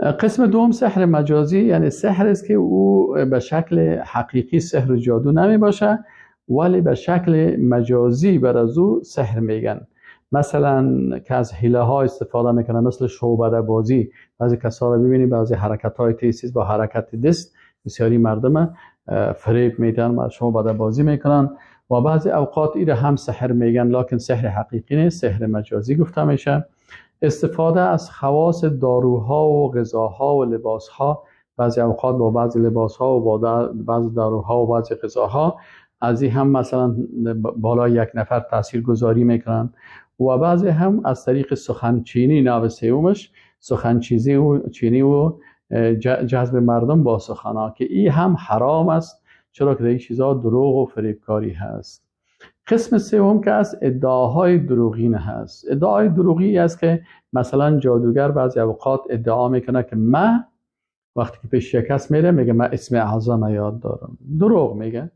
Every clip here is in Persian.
قسم دوم سحر مجازی، یعنی سحر است که او به شکل حقیقی سحر و جادو نمی باشه، ولی به شکل مجازی بر از او سحر میگن. مثلا که از حیله ها استفاده میکنه، مثل شعبده بازی. بعضی کسا رو ببینید بعضی حرکت های تیسیز با حرکت دست بسیاری مردم فریب میدن و شعبده بازی میکنن و بعضی اوقات ایره هم سحر میگن، لکن سحر حقیقی نیست، سحر مجازی گفته میشه. استفاده از خواص داروها و غذاها و لباسها، بعضی اوقات با بعضی لباسها و با بعضی داروها و بعضی غذاها از این هم مثلا بالای یک نفر تاثیر گذاری میکنن. و بعضی هم از طریق سخنچینی، نوع سومش سخنچیزی و چینی و جذب مردم با سخنها، که این هم حرام است، چرا که در این چیزها دروغ و فریبکاری هست. قسم سوم که از ادعاهای دروغین هست. ادعای دروغی است که مثلا جادوگر بعضی اوقات ادعا میکنه که من وقتی که پیش یک کس میره میگه من اسم اعظم یاد دارم، دروغ میگه.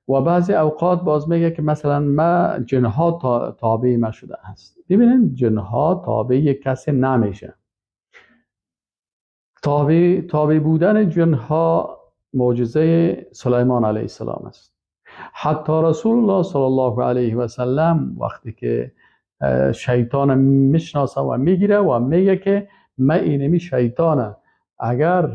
و بعضی اوقات باز میگه که مثلا من جنها تابع ما شده است. ببینید جنها تابع کسی نمیشه. تابع بودن جنها معجزه سلیمان علیه السلام است. حتی رسول الله صلی الله علیه و سلم وقتی که شیطان میشناسه و میگیره و میگه که من اینمی شیطانه، اگر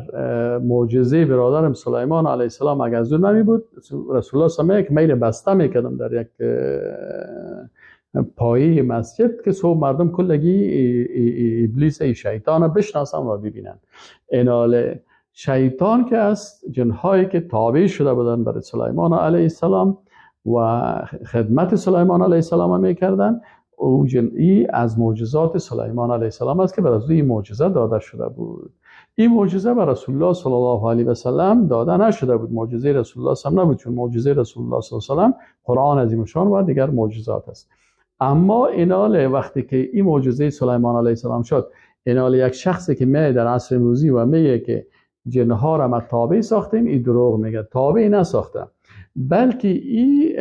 معجزه برادرم سلیمان علیه السلام اگر از اون نمی بود، رسول الله صلی الله علیه و سلم میل بسته میکردم در یک پایه مسجد که صبح مردم کلگی ابلیس ای شیطان بشناسن و ببینن. اینال شیطان که است جنهایی که تابع شده بودن برای سلیمان علیه السلام و خدمت سلیمان علیه السلام میکردن، او جنئی از معجزات سلیمان علیه السلام است که بر از او معجزه داده شده بود. این معجزه بر رسول الله صلی الله علیه و سلم داده نشده بود، معجزه رسول الله صلی الله علیه و نبود، چون معجزه رسول الله صلی الله علیه و سلم قرآن عظیم الشان و دیگر معجزات است. اما اینال وقتی که این معجزه سلیمان علیه السلام شد، اینال یک شخصی که می در عصر امروزی و میگه که جنها را ما تابع ساختیم، این دروغ میگه. تابع نساخته، بلکه این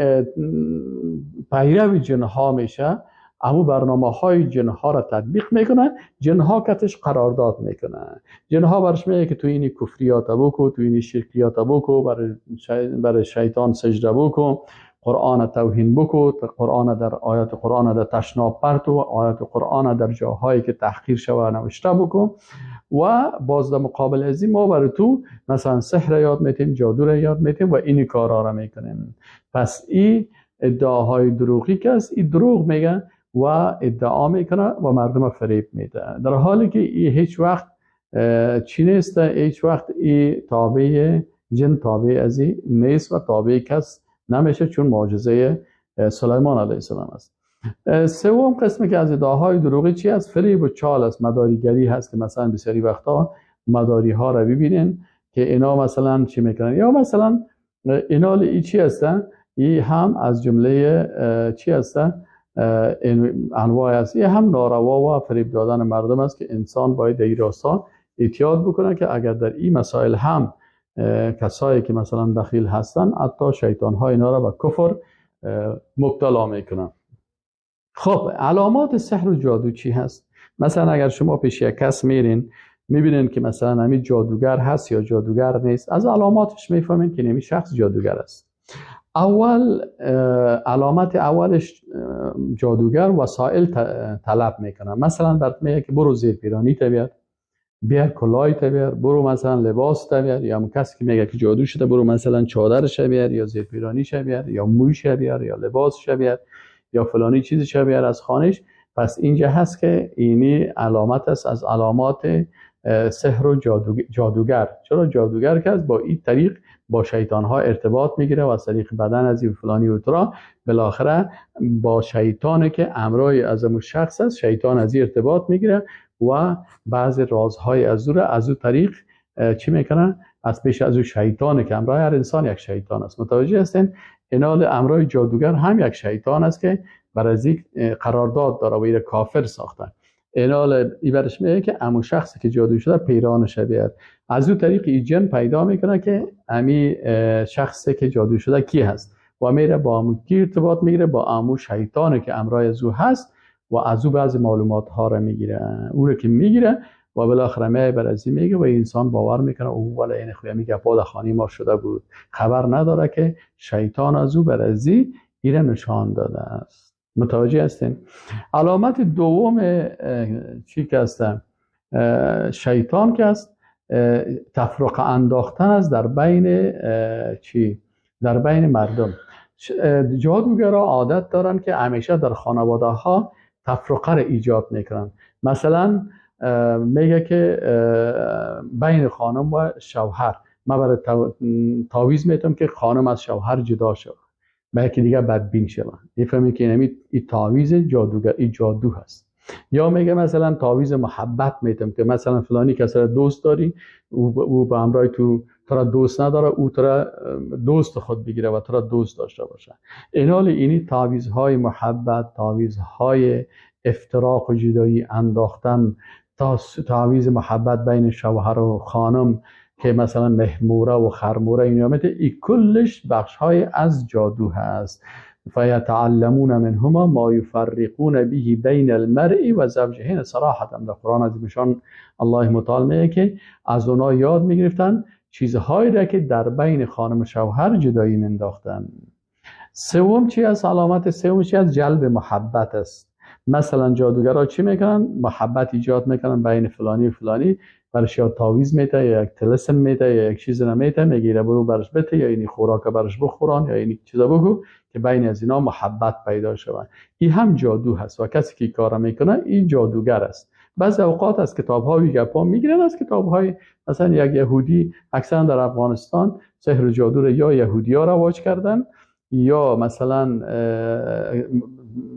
پیرو جنها میشه، امو برنامه های جنها را تطبیق میکنه، جنها کتش قرارداد میکنه، جنها برش میگه که تو اینی کفریات بکو، تو اینی شرکیات بکو، برای شیطان سجده بکو، قرآن توهین بکو، قرآن در آیات قرآن در تشناب پرتو، آیات قرآن در جاهایی که تحقیر شوه نوشته بکو. و باز در مقابل از این ما برای تو مثلا سحر یاد میتیم، جادو را یاد میتیم و این کارا را میکنیم. پس این ادعاهای دروغی که است، این دروغ میگه و ادعا میکنه و مردم فریب میده، در حالی که این هیچ وقت چی نیست، هیچ وقت این تابع جن تابع از این نیست و تابع کس نمیشه، چون معجزه سلیمان علیه السلام است. سوم قسمی که از ادعاهای دروغی چی است؟ فریب و چال است، مداریگری هست که مثلا بسیاری وقتا مداری ها را ببینین که اینا مثلا چی میکنن، یا مثلا اینا ای چی هستن، ای هم از جمله چی هستن، انواع است. این هم ناروا و فریب دادن مردم است که انسان باید در این راستا احتیاط بکنه که اگر در این مسائل هم کسایی که مثلا دخیل هستن، حتی شیطان ها اینا را به کفر مبتلا میکنن. خب علامات سحر و جادو چی هست؟ مثلا اگر شما پیش یک کس میرین میبینین که مثلا همین جادوگر هست یا جادوگر نیست، از علاماتش میفهمین که نمی شخص جادوگر است. اول علامت اولش جادوگر وسایل طلب میکنه. مثلا برات میگه که برو زیر پیرانی تا بیار، بیار کلاه تا بیار، برو مثلا لباس تا بیار، یا کسی که میگه که جادو شده برو مثلا چادرش بیار، یا زیر پیرانیش بیار، یا مویش بیار، یا لباسش بیار، یا فلانی چیزش بیار از خانش. پس اینجا هست که اینی علامت است از علامات سحر و جادوگر. چرا جادوگر که از با این طریق با شیطان ها ارتباط میگیره و از طریق بدن از این فلانی و ترا بالاخره با شیطانه که امرای از اون شخص است، شیطان از این ارتباط میگیره و بعضی رازهای از او را از او طریق چی میکنه؟ از پیش از او شیطانه که امرای هر انسان یک شیطان است. متوجه هستین؟ اینال امرای جادوگر هم یک شیطان است که بر از این قرارداد داره و این کافر ساختن. اینال ای برش میگه که امو شخصی که جادو شده پیرانش بیاد، از او طریق ای جن پیدا میکنه که امی شخصی که جادو شده کی هست و میره با امو کی ارتباط میگیره، با امو شیطانی که امرای از او هست و از او بعضی معلومات ها را میگیره. او را که میگیره و بالاخره می بر از میگه و انسان باور میکنه او ولی این خو میگه پا در خانه ما شده بود، خبر نداره که شیطان از او بر از ایره نشان داده است. متوجه هستین؟ علامت دوم چی که است؟ شیطان که است تفرقه انداختن است در بین چی؟ در بین مردم. جادوگرا عادت دارن که همیشه در خانواده ها تفرقه را ایجاد میکنن. مثلا میگه که بین خانم و شوهر من برای تعویض میتونم که خانم از شوهر جدا شود، به یکی دیگه بدبین شود. میفهمی که این تعویض جادوگر، این جادو هست. یا میگه مثلا تعویض محبت میتونم که مثلا فلانی کسی را دوست داری، او به همراه تو را دوست نداره، او تو را دوست خود بگیره و تو را دوست داشته باشه. اینال اینی تعویض های محبت، تعویض های افتراق و جدایی انداختن، تا تعویض محبت بین شوهر و خانم که مثلا مهموره و خرموره اینا میته، این کلش بخش های از جادو هست. فیتعلمون منهما ما یفرقون به بین المرء و زوجه. صراحتا در قرآن از میشان الله متعال میگه که از اونا یاد میگرفتن چیزهایی را که در بین خانم و شوهر جدایی منداختن. سوم چی است؟ علامت سوم چی است؟ جلب محبت است. مثلا جادوگرا چی میکنن؟ محبت ایجاد میکنن بین فلانی و فلانی، برش یا تعویض میته یا یک طلسم میته یا یک چیز نمیته، میگیره برو برش بته یا اینی خوراک برش بخوران یا اینی چیزا بگو که بین از اینا محبت پیدا شود. این هم جادو هست و کسی که کار میکنه این جادوگر است. بعضی اوقات از کتاب‌ها گپا میگیرن، از کتاب‌های مثلا یک یهودی، اکثرا در افغانستان سحر و جادو رو یا یهودی‌ها رواج کردن یا مثلا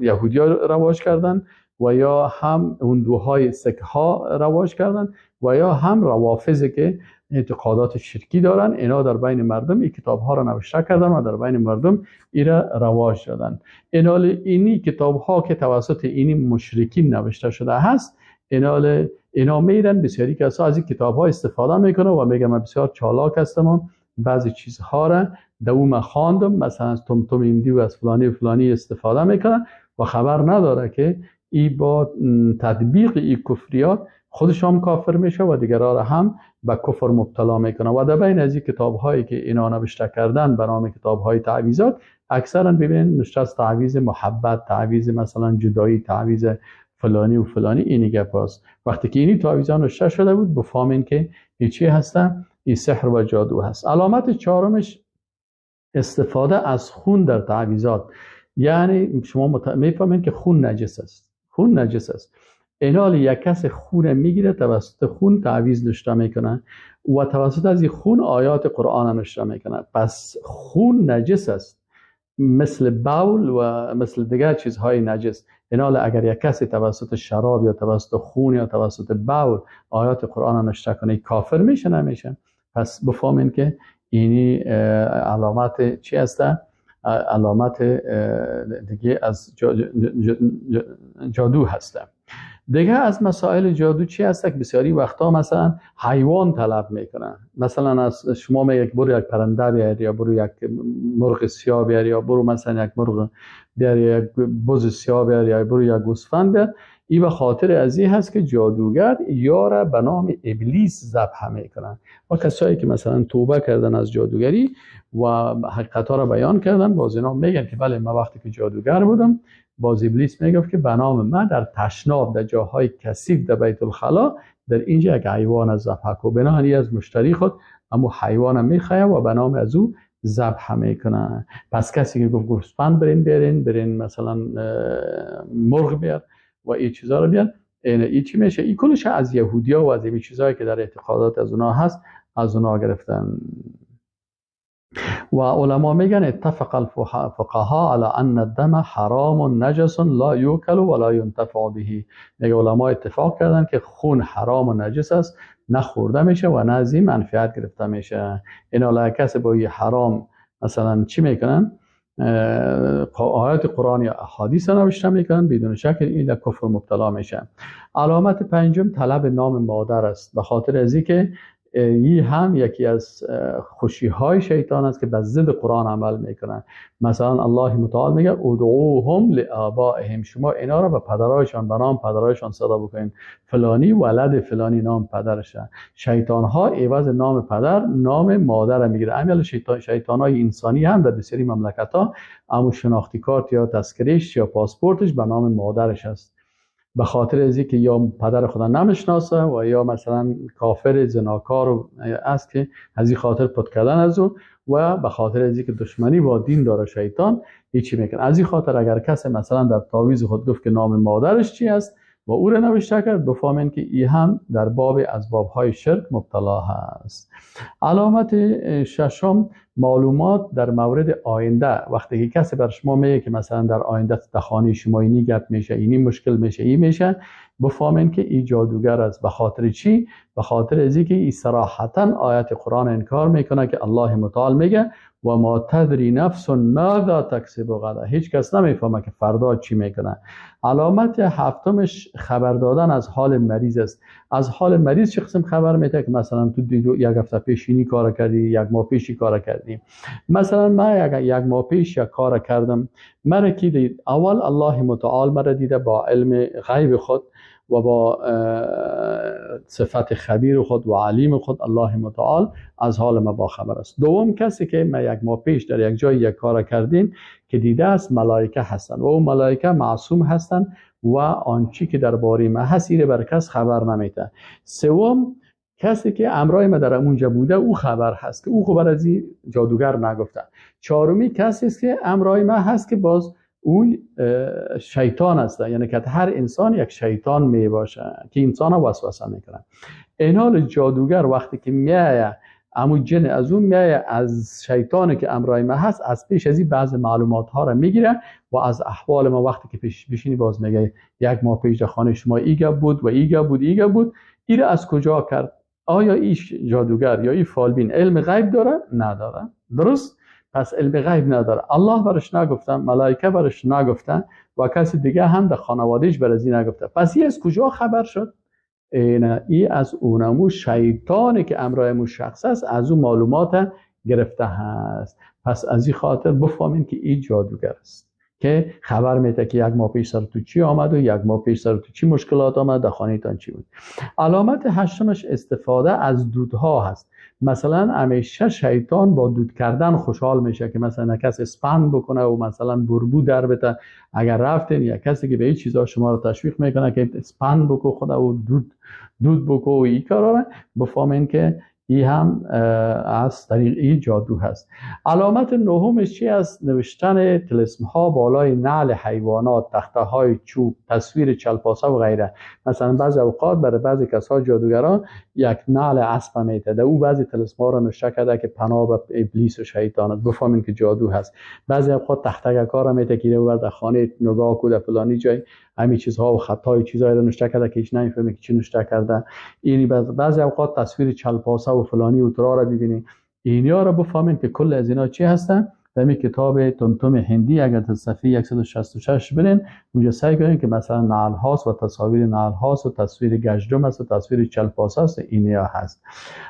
یهودی‌ها رواج کردن و یا هم هندوهای سک‌ها رواج کردن و یا هم روافض که اعتقادات شرکی دارن، اینا در بین مردم این کتاب‌ها را نوشته کردن و در بین مردم ایرا رواج دادن. اینال اینی کتاب‌ها که توسط اینی مشرکین نوشته شده هست، اینال اینا میرن بسیاری کسا از این کتاب‌ها استفاده میکنه و میگه من بسیار چالاک هستم و بعضی چیزها را دوم خواندم، مثلا از تم ایمدی و از فلانی و فلانی استفاده میکنه و خبر نداره که ای با تطبیق ای کفریات خودش هم کافر میشه و دیگران را هم به کفر مبتلا میکنه. و در بین از این کتاب هایی که اینا نوشته کردن به نام کتاب های تعویذات، اکثرا ببینید نوشته از تعویذ محبت، تعویذ مثلا جدایی، تعویذ فلانی و فلانی، اینی گپ هست. وقتی که اینی تعویذ ها نوشته شده بود بفهمین که این چی هستن، این سحر و جادو هست. علامت چهارمش استفاده از خون در تعویذات. یعنی شما میفهمین که خون نجس است، خون نجس است. اینال یک کس خون میگیره، توسط خون تعویذ نوشته میکنه و توسط از این خون آیات قرآن نوشته میکنه. پس خون نجس است، مثل بول و مثل دیگر چیزهای نجس. اینال اگر یک کسی توسط شراب یا توسط خون یا توسط بول آیات قرآن نوشته کنه، کافر میشه نمیشه؟ پس بفهمین که اینی علامت چی هست؟ علامت دیگه از جادو هسته. دیگه از مسائل جادو چی هست که بسیاری وقتا مثلا حیوان طلب میکنن. مثلا از شما میگه یک برو یک پرنده بیار یا برو یک مرغ سیاه بیار یا برو مثلا یک مرغ بیار یا یک بز سیاه بیار یا برو یک گوسفند بیار. این به خاطر از این هست که جادوگر یارا به نام ابلیس ذبح میکنن و کسایی که مثلا توبه کردن از جادوگری و حقیقت ها را بیان کردن، باز اینا میگن که بله من وقتی که جادوگر بودم، باز ابلیس میگفت که به نام من در تشناب، در جاهای کثیف، در بیت الخلا، در اینجا یک حیوان از ذبح کو. بنابراین از مشتری خود اما حیوان میخواه و به نام از او ذبح میکنه. پس کسی که گفت گوسفند برین بیارین، برین مثلا مرغ بیار و این چیزا رو بیار، این چی میشه؟ این کلش از یهودیا و از این چیزایی که در اعتقادات از اونا هست از اونا گرفتن. و علما میگن اتفق الفقهاء على ان الدم حرام نجس لا یوکل ولا ينتفع به. میگه علما اتفاق کردن که خون حرام و نجس است، نه خورده میشه و نه از این منفعت گرفته میشه. اینا کسی با یه حرام مثلا چی میکنن؟ آیات قرآن یا احادیث نوشته میکنن، بدون شک این در کفر مبتلا میشه. علامت پنجم طلب نام مادر است. به خاطر از اینکه این هم یکی از خوشی های شیطان است که به ضد قرآن عمل میکنن. مثلا الله متعال میگه ادعوهم لآبائهم، شما اینا را به پدرایشان، به نام پدرایشان صدا بکنین، فلانی ولد فلانی نام پدرشه. شیطان ها عوض نام پدر نام مادر میگیره. عمل شیطان های انسانی هم در بسیاری مملکت ها امو شناختی کارت یا تذکرهش یا پاسپورتش به نام مادرش است، به خاطر از اینکه یا پدر خدا نمیشناسه و یا مثلا کافر زناکار است که از این خاطر پت کردن از او، و به خاطر از اینکه دشمنی با دین داره شیطان هیچی میکنه. از این خاطر اگر کسی مثلا در تعویذ خود گفت که نام مادرش چی است و او را نوشته کرد، بفهمین که ای هم در باب از بابهای شرک مبتلا هست. علامت ششم، معلومات در مورد آینده. وقتی که کسی بر شما میگه که مثلا در آینده در خانه شما اینی گپ میشه، اینی مشکل میشه، این میشه، بفهمین که این جادوگر است. به خاطر چی؟ به خاطر از اینکه این صراحتا آیت قرآن انکار میکنه که الله متعال میگه و ما تدری نفس ماذا تکسب غدا، هیچ کس نمیفهمه که فردا چی میکنه. علامت هفتمش خبر دادن از حال مریض است. از حال مریض چه قسم خبر میده؟ که مثلا تو یک هفته پیش اینی کار کردی، یک ماه پیش کار کردی. مثلا من یک ماه پیش یک کار کردم، مرا کی دید؟ اول الله متعال مرا دیده با علم غیب خود و با صفت خبیر خود و علیم خود، الله متعال از حال ما با خبر است. دوم، کسی که ما یک ماه پیش در یک جای یک کار کردیم که دیده است ملائکه هستند و اون ملائکه معصوم هستند و آنچه که درباره ما هست ایره بر کس خبر نمیده. سوم، کسی که امرای ما در اونجا بوده او خبر هست که او خبر از این جادوگر نگفته. چهارمی، کسی است که امرای ما هست که باز او شیطان است، یعنی که هر انسان یک شیطان می باشه که انسان وسوسه میکنه. اینال جادوگر وقتی که میایه امو جن از اون میایه از شیطانی که امرای ما هست، از پیش از این بعض معلومات ها را میگیره و از احوال ما وقتی که پیش بشینی باز میگه یک ماه پیش در خانه شما ایگه بود و ایگه بود ایگه بود، ایره از کجا کرد؟ آیا ایش جادوگر یا ای فالبین علم غیب داره؟ نداره. درست؟ پس علم غیب نداره. الله برش نگفته، ملائکه برش نگفته و کسی دیگه هم در خانوادهش بر از این نگفته. پس ای از کجا خبر شد؟ ای از اونمو شیطانی که امرای شخص است از اون معلومات گرفته هست. پس از این خاطر بفهمین که ای جادوگر است که خبر میده که یک ماه پیش سر تو چی آمد و یک ماه پیش سر تو چی مشکلات آمد، در خانه تان چی بود. علامت هشتمش استفاده از دودها هست. مثلا همیشه شیطان با دود کردن خوشحال میشه که مثلا کس اسپند بکنه و مثلا بربو در بده. اگر رفتین یا کسی که به این چیزا شما رو تشویق میکنه که اسپند بکو خدا و دود بکو و این کارا رو، بفهمین که ای هم از طریق ای جادو هست. علامت نهمش چی است؟ نوشتن طلسم ها بالای نعل حیوانات، تخته های چوب، تصویر چلپاسه و غیره. مثلا بعضی اوقات برای بعضی کسا جادوگران یک نعل اسب میده، او بعضی طلسم ها را نوشته کرده که پناه به ابلیس و شیطان است، بفهمین که جادو هست. بعضی اوقات تخته کارا میده که در خانه نگاه کو در فلانی جای همین چیزها و خطای چیزایی را نوشته کرده که هیچ نمیفهمه که چی نوشته کرده. اینی بعضی اوقات تصویر چلپاسه و فلانی و ترا را ببینید، اینیا را بفهمین که کل از اینا چی هستن. در این کتاب تمتم هندی اگر تا صفحه 166 برین اونجا سعی کنین که مثلا نعل هاست و تصاویر نعل هاست و تصویر گژدم است و تصویر چلپاسه است، اینیا هست.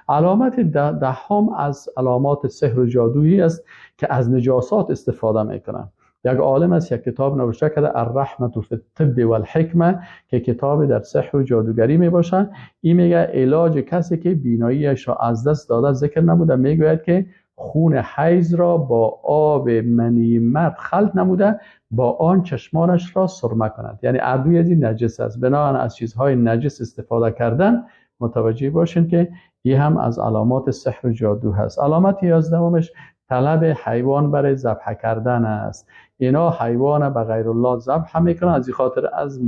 علامت دهم از علامات سحر و جادویی است که از نجاسات استفاده میکنن. یک عالم است یک کتاب نوشته کرده الرحمت فی الطب والحکمه که کتاب در سحر و جادوگری می باشه. این میگه علاج کسی که بیناییش را از دست داده ذکر نموده، میگوید که خون حیض را با آب منی مرد خلط نموده با آن چشمانش را سرمه کند. یعنی اردوی از این نجس است. بنابراین از چیزهای نجس استفاده کردن متوجه باشین که این هم از علامات سحر و جادو هست. علامت 11 طلب حیوان برای ذبح کردن است. اینا حیوان به غیر الله ذبح میکنن، از این خاطر از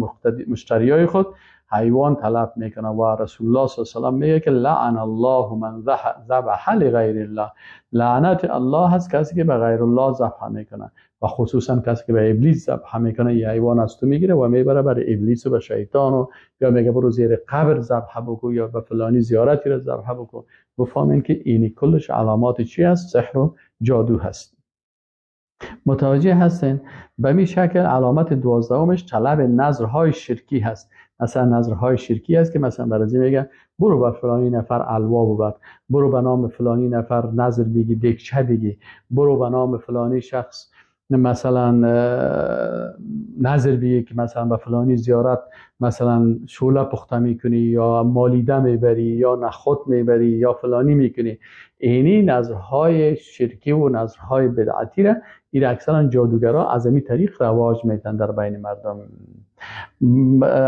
مشتریای خود حیوان طلب میکنن و رسول الله صلی الله علیه و سلم میگه که لعن الله من ذبح لغیر الله، لعنت الله هست کسی که به غیر الله ذبح میکنه و خصوصا کسی که به ابلیس ذبح میکنه. یه حیوان از تو میگیره و میبره برای ابلیس و به شیطان و یا میگه برو زیر قبر ذبح بکو یا به فلانی زیارتی را ذبح بکو. بفهمین که اینی کلش علامات چی هست؟ سحر و جادو هست. متوجه هستین؟ به می شکل علامت 12مش طلب نظرهای شرکی هست. مثلا نظرهای شرکی هست که مثلا برای میگه برو به فلانی نفر الوا ببر، برو به نام فلانی نفر نظر بگی، دکچه بگی، برو به نام فلانی شخص مثلا نظر بگی که مثلا به فلانی زیارت مثلا شوله پخته میکنی یا مالیده میبری یا نخود میبری یا فلانی میکنی. اینی نظرهای شرکی و نظرهای بدعتی را این اکثرا جادوگرا از این طریق رواج میتن در بین مردم.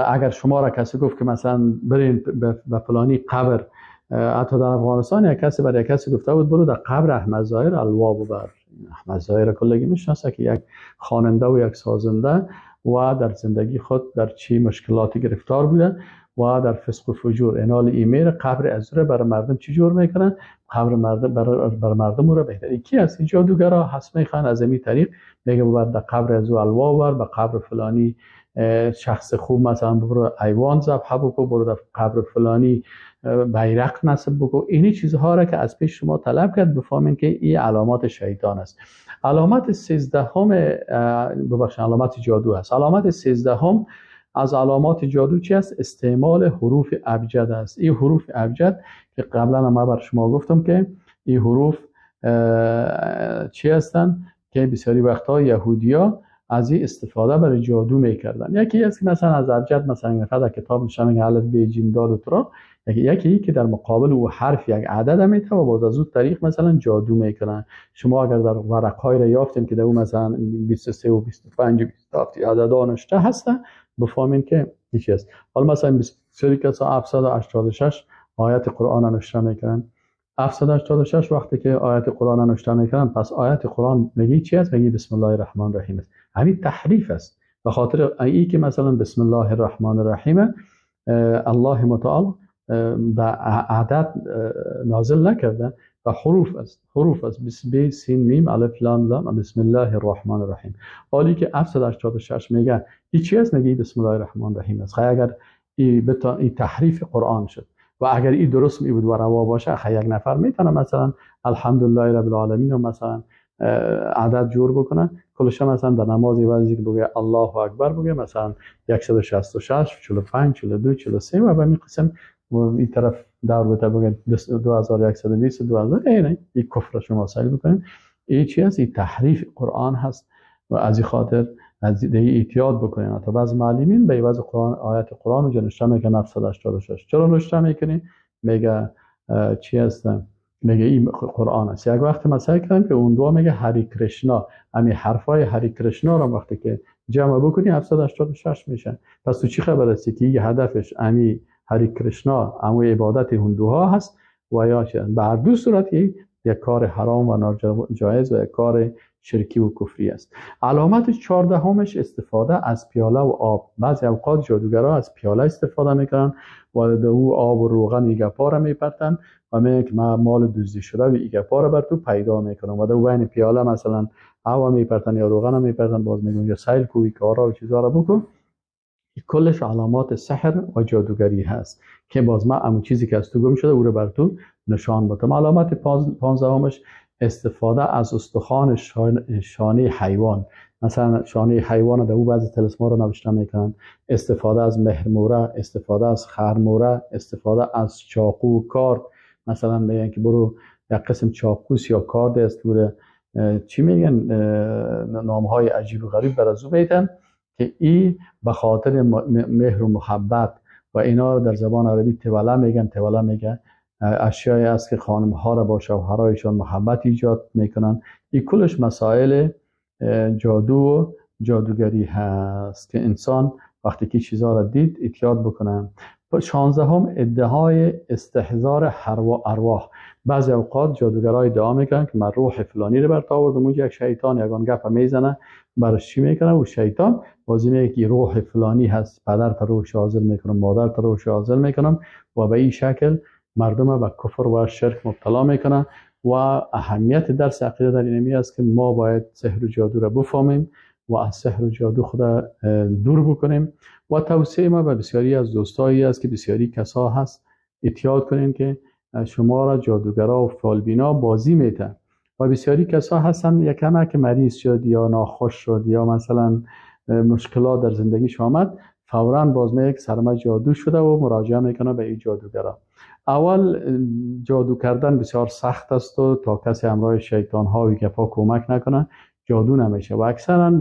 اگر شما را کسی گفت که مثلا برین به فلانی قبر، حتی در افغانستان یک کسی برای کسی گفته بود برو در قبر احمد ظاهر الوا ببر. احمد ظاهر کلگی میشناسه که یک خواننده و یک سازنده و در زندگی خود در چی مشکلاتی گرفتار بوده و در فسق و فجور. انال ایمیل قبر از رو برای مردم چی جور میکنن؟ قبر مردم بر مردم رو بهتر. کی است؟ جادوگرا هست میخوان از این طریق میگه ببر در قبر از او الوا بر، به قبر فلانی شخص خوب مثلا برو ایوان ذبح بکن، برو در قبر فلانی بیرق نصب بکن. اینی چیزها را که از پیش شما طلب کرد بفهمین که این علامات شیطان است. علامت 13 ببخشید علامت جادو است. علامت 13 از علامات جادو چی است؟ استعمال حروف ابجد است. این حروف ابجد که قبلا ما بر شما گفتم که این حروف چی هستند که بسیاری وقتها یهودیا از این استفاده برای جادو میکردن. یکی از مثلا از ابجد مثلا نفر در کتاب نشان میگه الف ب جیم دال و ترا، یکی که در مقابل او حرف یک عدد میته و باز از اون طریق مثلا جادو میکنن. شما اگر در ورقهای را یافتین که در او مثلا 23 و 25 و 27 عدد نوشته هستن، بفهمین که چی است. حالا مثلا بسیاری کسا 786 آیت قرآن نوشته میکنن. 786 وقتی که آیت قرآن نوشته میکنن، پس آیت قرآن میگه چی است؟ میگه بسم الله الرحمن الرحیم است. همین تحریف است. به خاطر ای که مثلا بسم الله الرحمن الرحیم الله متعال به عدد نازل نکرده و حروف است. حروف است ب سین میم الف لام لام بسم الله الرحمن الرحیم. حالی که 786 میگه این چی است؟ میگه بسم الله الرحمن الرحیم است. خیلی اگر این تحریف قرآن شد و اگر این درست می بود و روا باشه، خیلی یک نفر میتونه مثلا الحمدلله رب العالمین و مثلا عدد جور بکنه، کلش مثلا در نماز وقتی که بگه الله اکبر بگه مثلا 166 45 42 43 و به این قسم و این طرف دور بده بگه 2120 2000. اینه این کفر شما سعی بکنید. این چی است؟ این تحریف قرآن هست و از این خاطر از این احتیاط بکنین. حتی بعض معلمین به عوض قرآن آیت قرآن رو نوشته میکنن 786. چرا نوشته میکنی؟ میگه چی هست؟ میگه این قرآن است. یک وقت مثلا کردم که اون دعا میگه هری کرشنا، همین حرفای هری کرشنا رو وقتی که جمع بکنی 786 میشه. پس تو چی خبر هستی که این هدفش امی هری کرشنا امو عبادت هندوها هست و یا چه؟ به هر دو صورت یک کار حرام و ناجایز و یک کار شرکی و کفری است. علامت 14 استفاده از پیاله و آب. بعضی اوقات جادوگرها از پیاله استفاده میکنن و در او آب و روغن ایگپا را میپرتن و میگن که من مال دزدی شده و ایگپا را بر تو پیدا میکنم و در بین پیاله مثلا هوا میپرتن یا روغن میپرتن، باز میگن یا سیل کوی کارا و چیزا را بکن. کلش علامات سحر و جادوگری هست که باز ما همون چیزی که از تو گم شده او رو بر تو نشان بدم. علامت 15 استفاده از استخوان شانه حیوان. مثلا شانه حیوان در او بعضی طلسما رو نوشته میکنن. استفاده از مهرموره، استفاده از خرموره، استفاده از چاقو و کارد. مثلا میگن که برو یک قسم چاقوس یا کارد است، چی میگن نامهای عجیب و غریب بر از او میتن که ای به خاطر مهر و محبت و اینا رو در زبان عربی توله میگن. توله میگن اشیایی است که خانم ها را با شوهرایشان محبت ایجاد میکنن. این کلش مسائل جادو و جادوگری هست که انسان وقتی که چیزها را دید احتیاط بکنه. 16 ادعای استحضار ارواح. بعضی اوقات جادوگرای ادعا میکنن که من روح فلانی رو برات آوردم، اونجا یک شیطان یگان گپ میزنه براش چی میکنه و شیطان بازی میگه که روح فلانی هست، پدر تا روحش حاضر میکنم، مادر تا روحش حاضر میکنم و به این شکل مردم به کفر و شرک مبتلا میکنن. و اهمیت درس عقیده در اینمی است که ما باید سحر و جادو را بفهمیم و از سحر و جادو خود دور بکنیم. و توصیه ما به بسیاری از دوستایی است که بسیاری کسا هست احتیاط کنیم که شما را جادوگرا و فالبینا بازی میتن و بسیاری کسا هستن یکم که مریض شد یا ناخوش شد یا مثلا مشکلات در زندگیش آمد، فوراً باز یک سرما جادو شده و مراجعه میکنه به این جادوگرا. اول جادو کردن بسیار سخت است و تا کسی همراه شیطان ها و گپا کمک نکنه جادو نمیشه و اکثرا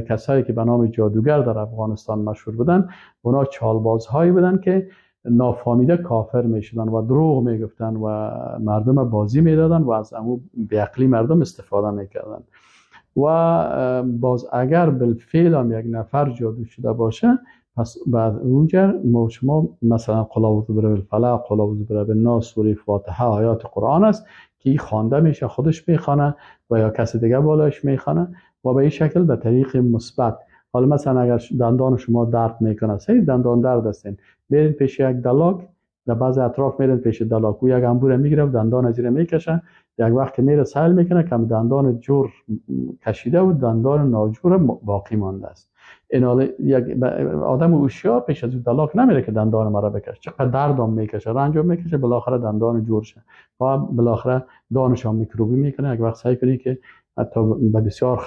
کسایی که به نام جادوگر در افغانستان مشهور بودن اونا چالبازهایی بودن که نافهمیده کافر میشدن و دروغ میگفتن و مردم بازی میدادن و از امو بیعقلی مردم استفاده میکردن. و باز اگر بالفعل هم یک نفر جادو شده باشه، پس بعد اونجا ما شما مثلا قل اعوذ برب الفلق، قل اعوذ برب الناس، سوره فاتحه، آیات قرآن است که خوانده میشه، خودش میخوانه و یا کسی دیگه بالاش میخوانه و به این شکل به طریق مثبت. حالا مثلا اگر دندان شما درد میکنه، سه دندان درد هستین، میرین پیش یک دلاک، در بعض اطراف میرن پیش دلاک، او یک انبور میگیره و دندان از زیر میکشه، یک وقت میره سیل میکنه که دندان جور کشیده و دندان ناجور باقی مانده است. این یک آدم هوشیار پیش از دلاک نمیره که دندان مرا بکشه، چقدر دردم میکشه، رنجم میکشه، بالاخره دندان جور شه و بالاخره دانش هم میکروبی میکنه. یک وقت سعی کنی که حتی به بسیار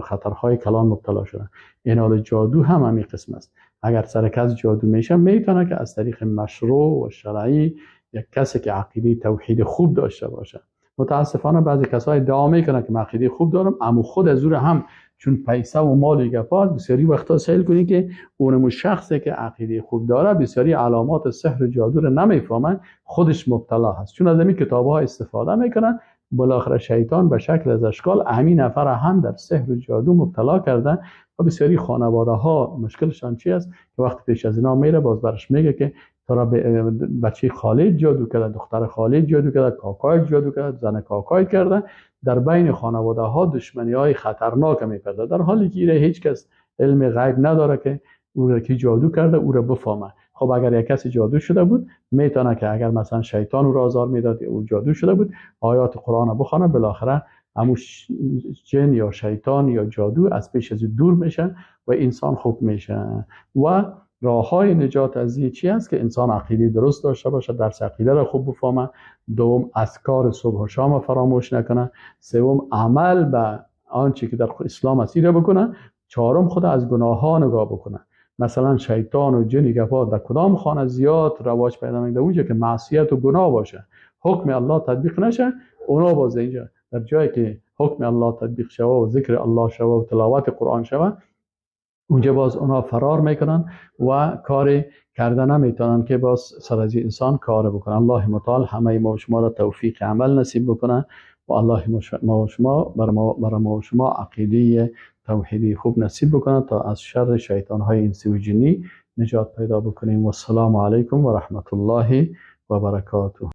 خطرهای کلان مبتلا شدن. این حال جادو هم همین قسم است. اگر سر کس جادو میشه، میتونه که از طریق مشروع و شرعی یک کسی که عقیده توحید خوب داشته باشه. متاسفانه بعضی کسای ادعا میکنن که من عقیده خوب دارم، اما خود از او هم چون پیسه و مال گپات، بسیاری وقتا سیل کنی که اونم شخصی که عقیده خوب داره بسیاری علامات سحر و جادو رو نمیفهمن، خودش مبتلا هست، چون از این کتاب‌ها استفاده میکنن. بالاخره شیطان به شکل از اشکال همین نفر هم در سحر و جادو مبتلا کردن و بسیاری خانواده ها مشکلشان چی است که وقتی پیش از اینا میره باز برش میگه که تو بچه خاله جادو کرده، دختر خاله جادو کرده، کاکای جادو کرده، زن کاکای کرده. در بین خانواده ها دشمنی های خطرناک میپرده، در حالی که هیچ کس علم غیب نداره که او را کی جادو کرده او را بفهمه. خب اگر یک کسی جادو شده بود میتونه که اگر مثلا شیطان او را آزار میداد او جادو شده بود آیات قرآن را بخونه، بالاخره همون جن یا شیطان یا جادو از پیش از دور میشه و انسان خوب میشه. و راه های نجات از این چی است که انسان عقیده درست داشته باشه، درس عقیده را خوب بفهمه، دوم اذکار صبح و شام فراموش نکنه، سوم عمل به آنچه که در اسلام است را بکنه، چهارم خود از گناه ها نگاه بکنه. مثلا شیطان و جن گپا در کدام خانه زیاد رواج پیدا میکنه؟ اونجا که معصیت و گناه باشه، حکم الله تطبیق نشه، اونا باز اینجا در جایی که حکم الله تطبیق شوه و ذکر الله شوه و تلاوت قرآن شوه، اونجا باز اونا فرار میکنن و کار کرده نمیتونن که باز سر از انسان کار بکنن. الله متعال همه ما و شما را توفیق عمل نصیب بکنه و الله ما و شما بر ما و شما عقیده توحیدی خوب نصیب بکنه تا از شر شیطان های انسی و جنی نجات پیدا بکنیم. و السلام علیکم و رحمت الله و برکاته.